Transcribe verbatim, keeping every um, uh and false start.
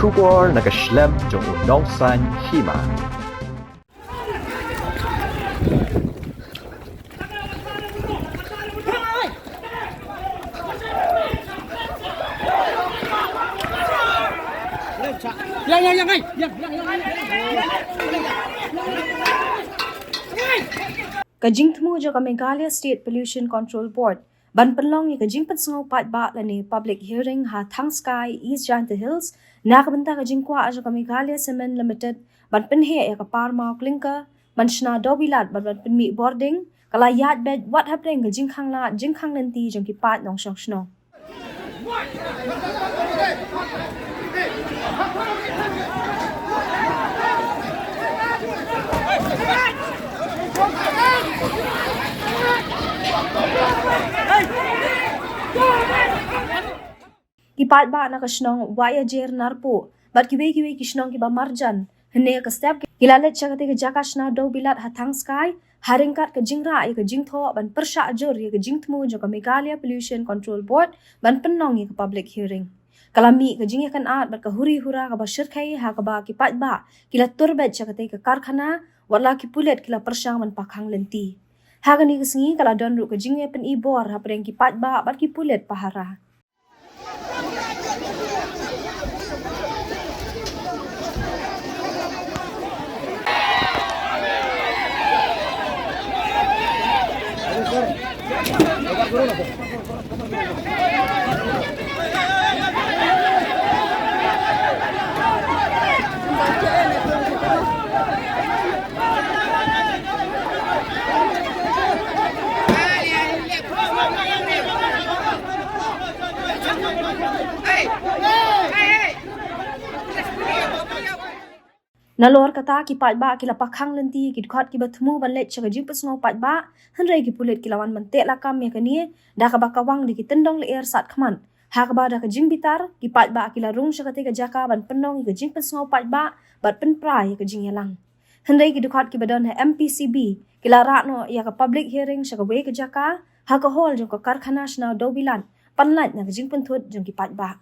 Khubor na ka shlem jong u nongsan hima. Ka jingthmu jong ka Meghalaya State Pollution Control Board ban pynlong ïa ka jingpynsngew paidbah lane public hearing ha Thangskai, East Jaintia Hills, na ka bynta ka jingkwah jong ka Meghalaya Cement Limited ban pynheh ïa ka parmaw clinker ban shna dewbilat bad ban pynmih bording, ka la ïaid beit wat hapdeng ka jingkhanglad jingkhang lynti jong ki paid nongshong shnong. Ki paidbah na ka shnong Waiajer Narpuh bad kiwei kiwei ki shnong kiba marjan hynne ka step ki la leit sha katei ka jaka shna dewbilat ha Thangskai, ha ryngkat ka jingrah ïa ka jingthoh ban pyrshah jur ïa ka jingthmu jong ka Meghalaya Pollution Control Board ban pynlong ïa ka public hearing. Ka la mih ka jingïakynad bad ka huri hura kaba shyrkhei ha kaba ki paidbah ki la tur beit sha katei ka karkhana, wat la ki pulit ki la pyrshang ban pakhang lynti. Ha kane ka sngi ka la don ruh ka jingïapyni bor hapdeng ki paidbah bad ki pulit pahara. Nalor kata, ki paidbah ki la pakhang lynti ïa ki dkhot kiba thmu ban leit sha ka jingpynsngew paidbah, hynrei ki pulit ki la wan ban teh lakam ïa kane da kaba kawang da ki tyndong lyer sat khmat. Ha kaba da ka jingbitar, ki paidbah ki la rung sha katei ka jaka ban pynlong ïa ka jingpynsngew paidbah bad pynpra ïa ka jingïalang. Hynrei ki dkhot kiba don ha M P C B ki la rah noh ïa ka public hearing sha kawei ka jaka, ha ka hall jong ka karkhana shna dewbilat, pynlait na ka jingpynthut jong ki paidbah.